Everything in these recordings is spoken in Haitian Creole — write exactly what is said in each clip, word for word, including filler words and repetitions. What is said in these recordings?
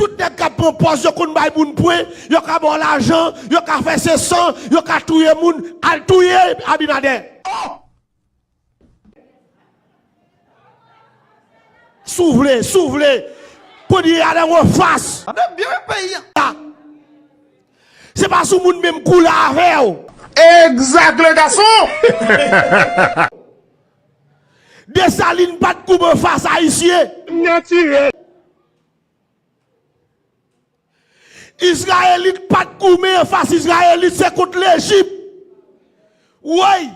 Tout nèg k ap pran pòz, yo konn bay moun pwen, yo ka ba w lajan, yo ka fè se san, yo ka touye moun, al touye Abinader. Si w vle, si w vle. Kounye a nan yon fas. Ap byen peyi a. Se pa sou moun menm koulè avè w. Exact, le garçon. Desalin pa t goumen fas Ayisyen. Natirèl. Izrayelit pa t goumen anfas Izrayelit, se kont Lejip. Woy,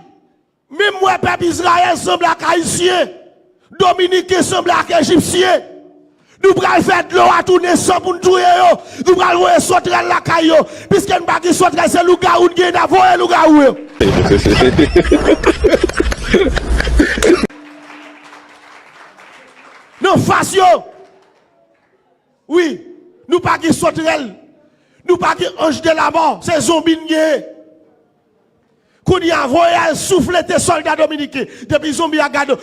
menm wè pèp Izrayèl sanble ak Ayisyen, Dominiken sanble ak Ejipsyen. Nou pral fè dlo a tounen san pou n touye yo. Nou pral voye sotrèl lakay yo. Piske n pa gen sotrèl, se lougawou n gen, n a voye lougawou yo. Nan fas yo. Wi, nou pa gen sotrèl. Nou pa gen anj de lamò. Se zonbi n genyen. Kounye a, voye al souflete sòlda dominiken. Depi zonbi a gade,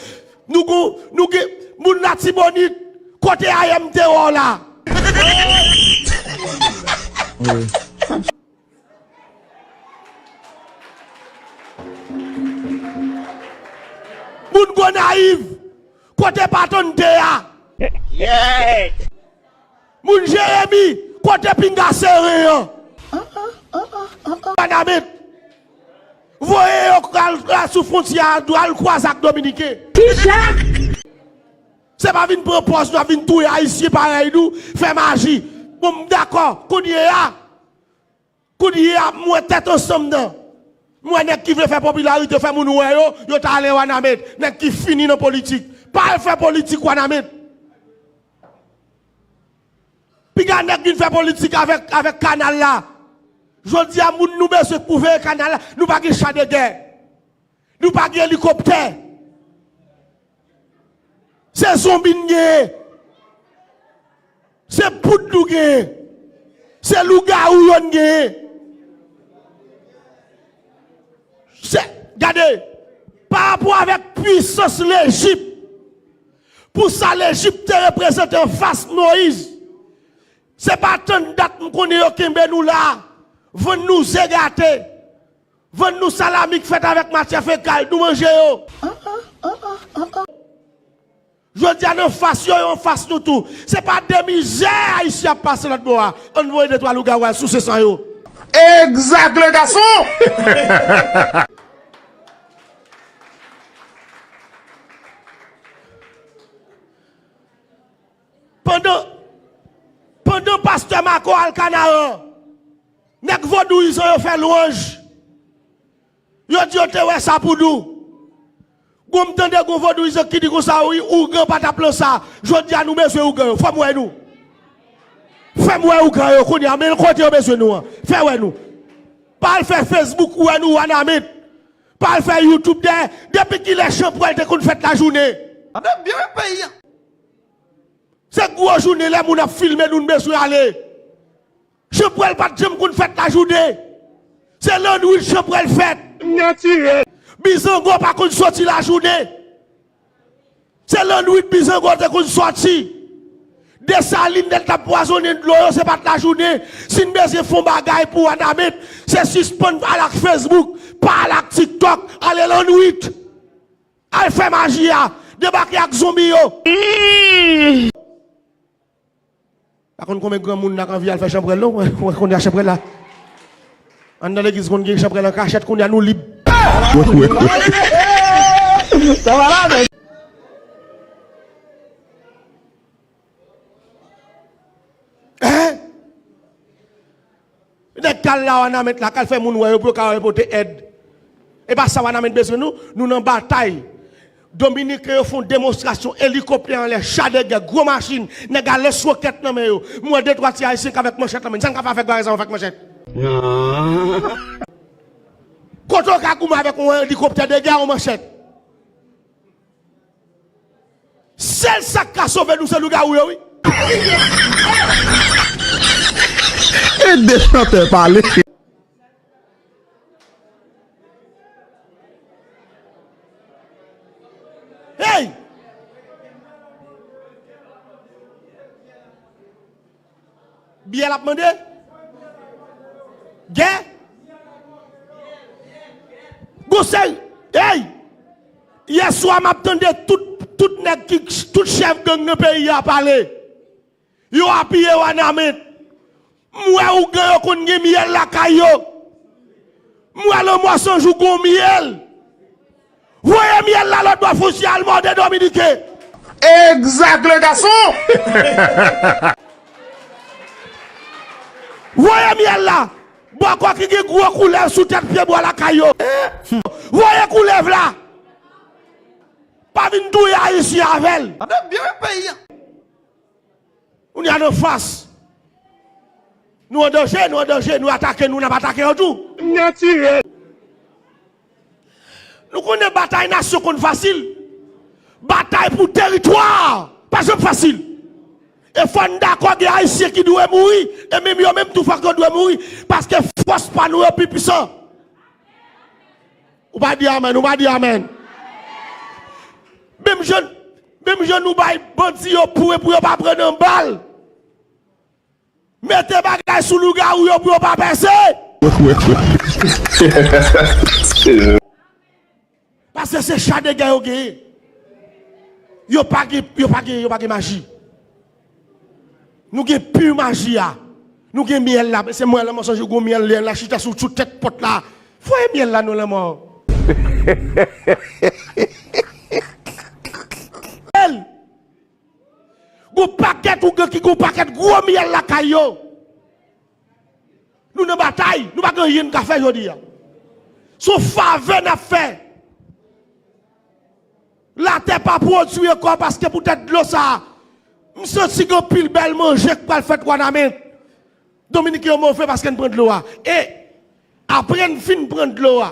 nou gon, nou gen, moun Latibonit, kote A M te wè w la? Moun Gonayiv, kote patòn te a? Moun Jeremi, kote pinga seren an? Wanament. Voye yo al, al sou fwontyè a, al kwaze ak Dominiken. Se pa vin pran pòz nou ap vin touye Ayisyen parèy nou, fè maji. Bon, m dakò, kounye a, kounye a, m wè Tèt Ansanm nan. M wè nèg ki vle fè popilarite, fè moun wè yo, yo t ale Wanament. Nèg ki fini nan politik. Pa al fè politik Wanament. Piga nèg vin fè politik avèk, avèk kanal la. Jodi a, moun nou bezwen pou veye kanal la, nou pa gen cha de gè. Nou pa gen elikoptè. Se zonbi n genyen. Se poud nou genyen. Se lougawou yo n genyen. Se, gade, pa rapò avèk pwisans Lejip, pou sa Lejip te reprezante anfas Moyiz, se pa tann dat m konnen yo kenbe nou la, vann nou ze gate, vann nou salami k fèt avèk matyè fekal, nou manje yo. Jodi a, nan fas yo, yo anfas nou tou. Se pa de mizè Ayisyen ap pase lòt bò a. Ann voye de twa lougawou al souse san yo. Exact, le garçon. Pandan, pandan pastè Mako al Kanaran, nèg vodouyizan yo fè lwanj. Yo di yo te wè sa pou nou. Gon m tande gon vodouyizan ki di konsa, wi, ougan pa t ap lan sa. Jodi a, nou bezwen ougan yo. Fè m wè nou. Fè m wè ougan yo kounye a. Men kote yo bezwen nou an. Fè wè nou. Pa al fè Facebook pou wè nou Wanament. Pa al fè YouTube dèyè. Depi kilè chanpwèl te konn fèt lajounen? Ap byen peyi a. Se gwo jounen lè moun ap filme nou, n bezwen ale. Chanpwèl pa t janm konn fèt lajounen. Se lannwit chanpwèl fèt. Natirèl. Bizango pa konn soti lajounen. Se lannwit bizango te konn soti. Desalin lè l t ap pwazonnen dlo yo, se pa t lajounen. Si n bezwen fè yon bagay pou Wanament, se sispann al ak Facebook, pa al ak TikTok, ale lannwit. Al fè maji a, debake ak zonbi yo. Pa konn konbyen granmoun n ak anvi al fè chanpwèl non, wè kounye a chanpwèl la. Anndan legliz konn gen chanpwèl an kachèt, kounye a nou lib. Sa va la, men. Hein? Nèg k al la Wanament la, k al fè moun wè yo pou yo ka repote èd. E pa sa Wanament bezwen nou, nou nan batay. Dominiken yo fè yon demonstrasyon, elikoptè anlè, cha de gè, gwo machin, nèg a lans wokèt nan men yo. M wè de twa ti Ayisyen k avèk manchèt nan men, sa n ka fè avèk bagay sa yo avèk manchèt? Kote w ka goumen avèk yon elikoptè de gè, yon manchèt? Sèl sa k ka sove nou se lougawou yo, wi. Ede chantè pale. Hey! Biyè l ap mande? Gè? Gon seri, hey! Yè swa m ap tande tout, tout nèg ki, tout chèf gang nan peyi a pale. Yo apiye Wanament. M wè ougan yo konn gen myèl lakay yo. M wè Lanmò San Jou gon myèl. Voye myèl la lòt bò fwontyè al mòde Dominiken. Exact, le garçon. Voye myèl la. Bòkò ki gen gwo koulèv sou tèt pyebwa lakay yo. Voye koulèv la. Pa vin touye Ayisyen avè l. Ap byen peyi a. Kounye a n anfas. Nou an danje, nou an danje, nou atake, nou n ap atake yo tou. Natirèl. Nou konnen batay nasyon konn fasil. Batay pou teritwa pa janm fasil. E fò n dakò gen Ayisyen ki dwe mouri, e menm yo menm tou fòk yo dwe mouri, paske fòs pa nou yo pi pwisan. Ou pa di amèn, ou pa di amèn. Menm jan, menm jan nou bay bandi yo pwen pou yo pa pran nan bal. Mete bagay sou lougawou yo pou yo pa pèse. Paske se cha de gè yo genyen. Yo pa gen, yo pa gen, yo pa gen maji. Nou gen pi maji a. Nou gen myèl la. Se mwen Lanmò San Jou gon myèl lè la chita sou, sou tèt pòt la. Voye myèl la non Lanmò. Gon pakèt ougan ki gon pakèt gwo myèl lakay yo. Nou nan batay, nou pa gen anyen n ka fè jodi a. Se yon favè n ap fè. Latè pa pwodui ankò paske poutèt dlo sa a, m santi gen anpil bèl manje k pral fèt Wanament. Dominiken yo move paske n pran dlo a. E apre n fin pran dlo a,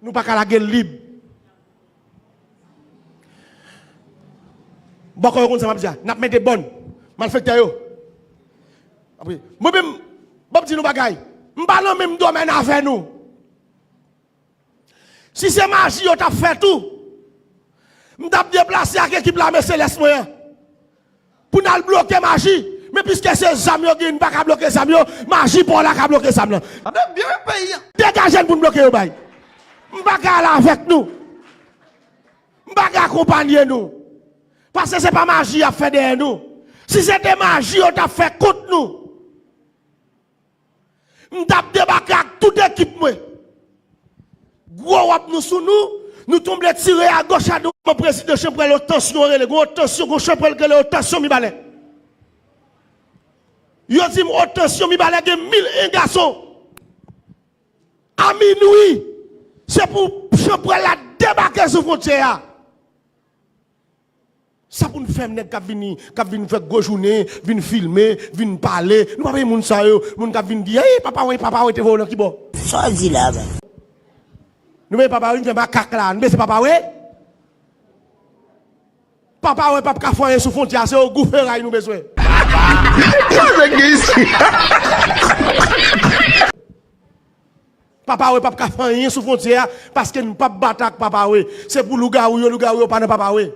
nou pa ka lage l lib. Bòkò yo konn sa m ap di a. N ap mete bòn. Malfektè yo. Apre, mwen menm, ban m di nou bagay. M pa nan menm domèn avè nou. Si se maji yo t ap fè tou, m t ap deplase ak ekip lame selès mwen an. Pou n al bloke maji. Men piske se zam yo gen, n pa ka bloke zam yo, maji pa w la ka bloke zam lan. Ap byen peyi a. Degaje n pou n bloke yo bay. M pa ka al avèk nou. M pa ka akonpanye nou. Paske se pa maji y ap fè dèyè nou. Si se te maji yo t ap fè kont nou, m t ap debake ak tout ekip mwen. Gwo wòb nou sou nou, nou tonbe tire agoch adwat. Prezidan chanpwèl Otansyon rele, gon Otansyon, gon chanpwèl ki rele Otansyon Mibalè. Yo di m Otansyon Mibalè gen mil en gason. A minwi, se pou chanpwèl la debake sou fwontyè a. Sa pou n fè nèg k ap vini, k ap vin fè gwo jounen, vin filme, vin pale. Nou pa bezwen moun sa yo, moun k ap vin di, "Ey, Papa Wen, Papa Wen te voye w nan ki bò?" Sa w di la menm? Nou bezwen Papa Wen, vin fè makak la. Nou bezwen Papa Wen? Papa Wen p ap ka fè anyen sou fwontyè a, se yon gou feray nou bezwen. Sa nèg gen isi? Papa Wen p ap ka fè anyen sou fwontyè a, paske n p ap batay ak Papa Wen. Se pou lougawou yo, lougawou yo pa nan Papa Wen.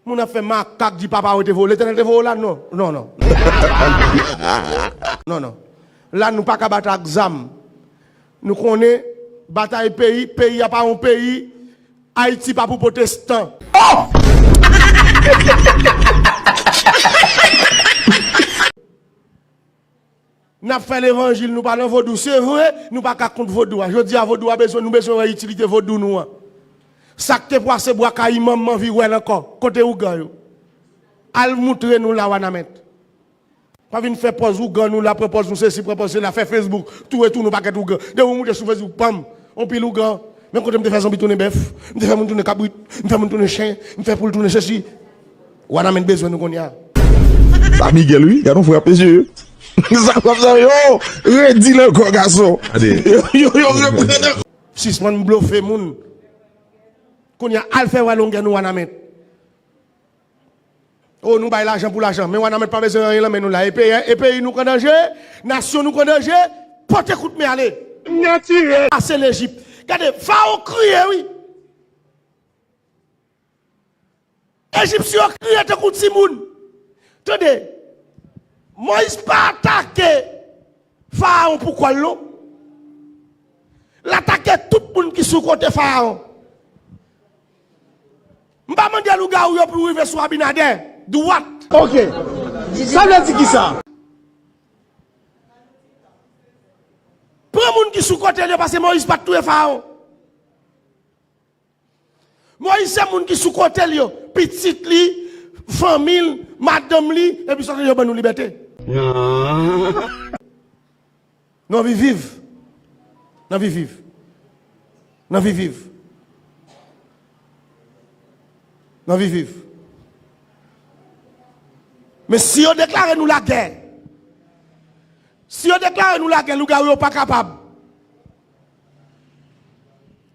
Moun ap fè makak di Papa Wen te voye, Letènèl te voye w la? Non, non, non. Non, non. La, nou pa ka batay ak zam. Nou konnen batay peyi, peyi a pa yon peyi, Ayiti pa pou pwotestan. Oh! N ap fè levanjil, nou pa nan vodou. Se vre, nou pa ka kont vodou a. Jodi a, vodou a bezwen, nou bezwen wè itilite vodou nou an. Sa k te pwase bwa kayiman, m anvi wè l ankò. Kote ougan yo? Al moutre nou la, Wanament. Pa vin fè pòz ougan nou la, pran pòz nou sesi, pran pòz sela, fè Facebook, tou e tou nou pakèt ougan. Depi w moute sou Facebook, panm, on pil ougan. Men kote m te fè zonbi tounen bèf, m te fè moun tounen kabrit, m fè moun tounen chen, m fè poul tounen sesi. Wanament bezwen nou kounye a. Sa Miguel wi, gad on frè ap mesye. Sa w ap sa yo, redi l ankò gason. Yo, yo, yo reprann. Sispann blofe moun. Kounye a, al fè wè longè nou Wanament. O, nou bay lajan pou lajan. Men Wanament pa bezwen anyen nan men nou la. E peyi, e peyi nou k an danje, nasyon nou k an danje, pote kout men ale. Natirèl. Pase Lejip. Gade, Fawo kriye, wi. Ejipsyen yo kriye tankou timoun. Tande, Moyiz pa atake Farawon pou kò l non. L atake tout moun ki sou kote Farawon. M pa mande lougawou yo pou rive sou Abinadè, dwat. Ok. Sa vle di kisa? Pran moun ki sou kote l yo, paske Moyiz pa t touye Farawon. Moyiz se moun ki sou kote l yo, pitit li, fanmi l, madanm li, epi sòt yo ban nou libète. Non. N anvi viv. N anvi viv. N anvi viv. N anvi viv. Men si yo deklare nou lagè, si yo deklare nou lagè, lougawou yo pa kapab.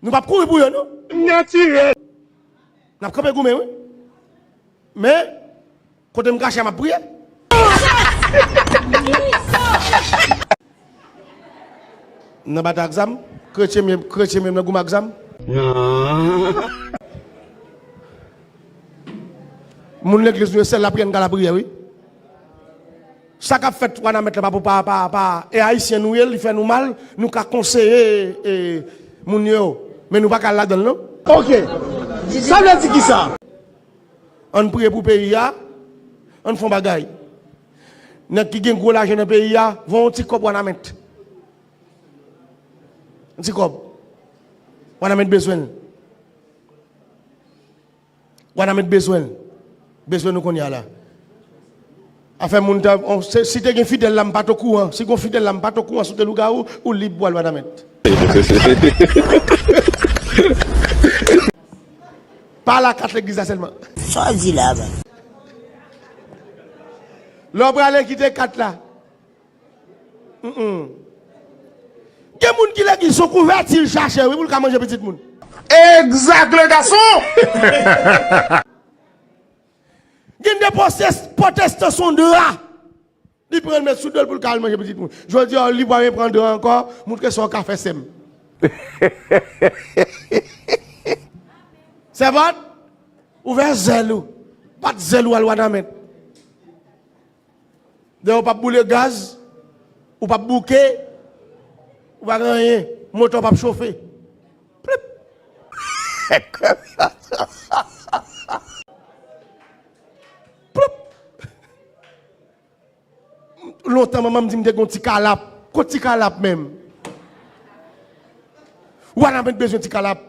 Nou p ap kouri pou yo, non. Natirèl. N ap kanpe goumen, wi. Men, kote m kache a, m ap priye. Nan batay ak zam, kretyen m ye, kretyen m ye, m nan goumen ak zam. Moun legliz nou yo, sèl lapriyè n ka lapriyè, wi. Sa k ap fèt Wanament la pa pou pa, pa, pa, e ayisyen nou ye, li fè nou mal, nou ka konseye e, moun yo, men nou pa ka al ladan l non. Ok. Sa vle di kisa? Ann priye pou peyi a, ann fè yon bagay. Nèg ki gen gwo lajan nan peyi a, voye yon ti kòb Wanament. Yon ti kòb. Wanament bezwen l. Wanament bezwen l. Bezwen nou kounye a la. Afè moun ta, on, se, si te gen Fidèl la, m pa t okouran. Si gon Fidèl la, m pa t okouran, si w te lougawou, ou lib pou al Wanament. Pa la kat legliz la sèlman. Sa w di la, ba? Lè w prale kite kat la. Mm-mm. Gen moun ki legliz se yon kouvèti l chache, wi, pou l ka manje pitit moun. Exact, le garçon! Gen de pwotestan se yon dra. Li pran l met sou do l pou l ka al manje pitit moun. Jodi a, li pa vle pran dra ankò, moutre sa w ka fè, sè m. Sèvant, ouvè zèl ou. Bat zèl ou al Wanament. Dayè, ou p ap boule gaz, ou p ap bouke, ou pa gen anyen, moto w p ap chofe. Plip! Plip! Lontan, manman m di m te gen yon ti kalap. Kot ti kalap menm? Wanament bezwen ti kalap.